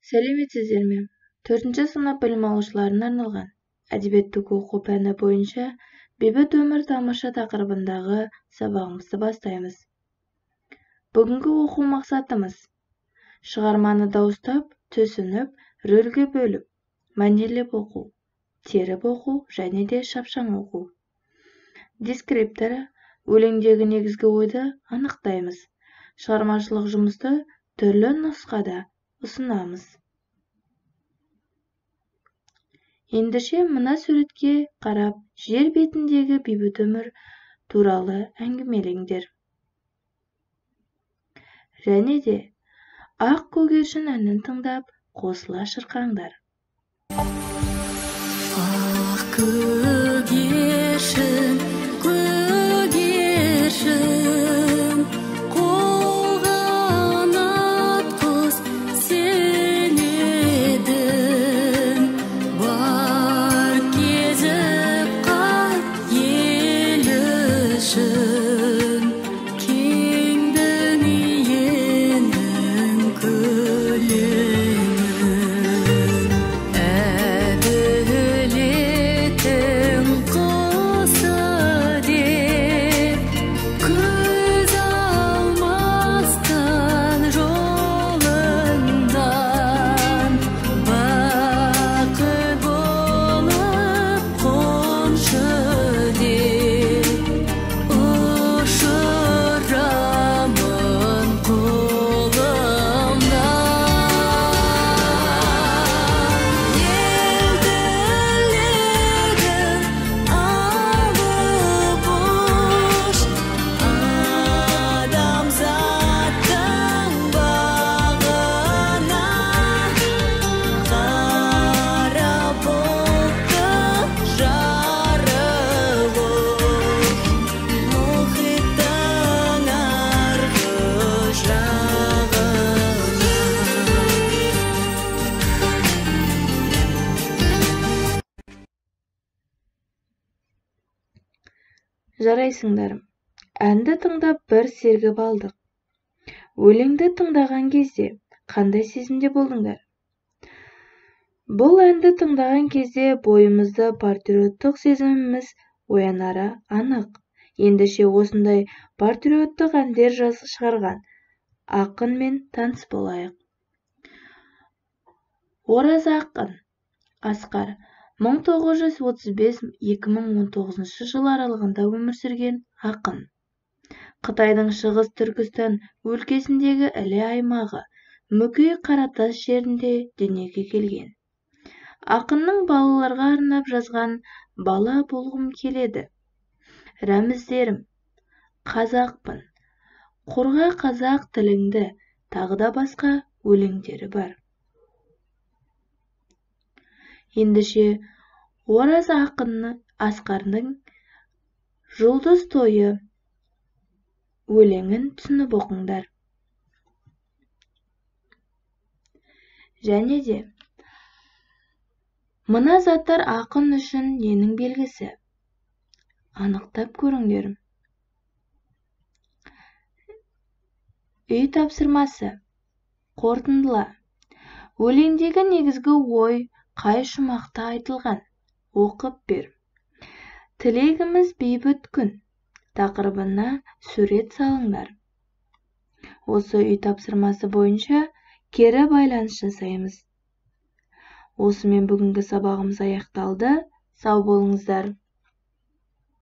Сәлеметсіздер ме? 4-ші сынып білім алушыларына арналған әдебиеттік оқу пәні бойынша бейбіт өмір тамаша тақырыбындағы сабағымызды бастаймыз. Бүгінгі оқу мақсатымыз шығарманы дауыстап, түсініп, рөлге бөліп, мәнерлеп оқу, теріп оқу және де шапшаң оқу. Дескрипторы өлеңдегі негізгі ойды анықтаймыз. Шығармашылық жұмысты түрлі нұсқада ұсынамыз. Ендеше мына суретке қарап, жер бетіндегі бейбіт өмір туралы әңгімелеңдер. Және де ақ көгершін әнін тыңдап, қосыла шырқаңдар. Ақ көгершін, көгершін, қолғанат құс сен едің, бар кезіп қайт ел үшін, кең дүниенің көлемін, әділеттің құсы деп, көз алмастан жолыңнан, бақыт болып қоншы деп, ұшырамын қолымнан. Ел тілегін алып ұш, адамзаттың бағына, қара бұлтты жарып ұш, мұхиттың арғы жағына. Жарайсыңдар. Әнді тыңдап бір сергіп алдық. Өлеңді тыңдаған кезде қандай сезімде болдыңдар? Бұл әнді тыңдаған кезде бойымызды патриоттық сезіміміз оянары анық. Ендеше осындай патриоттық әндер шығарған ақынмен таныс болайық. Ораз ақын Асқар 1935-2019 жыл аралығында өмір сүрген ақын. Қытайдың Шығыс Түркістан өлкесіндегі Іле аймағы Мүкей Қаратас жерінде дүниеге келген. Ақынның балаларға арнап жазған Бала болғым келеді, Рәміздерім, Қазақпын, Қорға қазақ тіліңді, тағы да басқа өлеңдері бар. Ендеше Ораз ақын Асқардың Жұлдыз тойы өлеңін түсініп оқыңдар. Және де мына заттар ақын үшін ненің белгісі? Анықтап көріңдер. Үй тапсырмасы. Қорытындыла. Өлеңдегі негізгі ой қай шумақта айтылған? Оқып бер. Тілегіміз бейбіт күн тақырыбына сурет салыңдар. Осы үй тапсырмасы бойынша кері байланыс жасаймыз. Осымен бүгінгі сабағымыз аяқталды. Сау болыңыздар.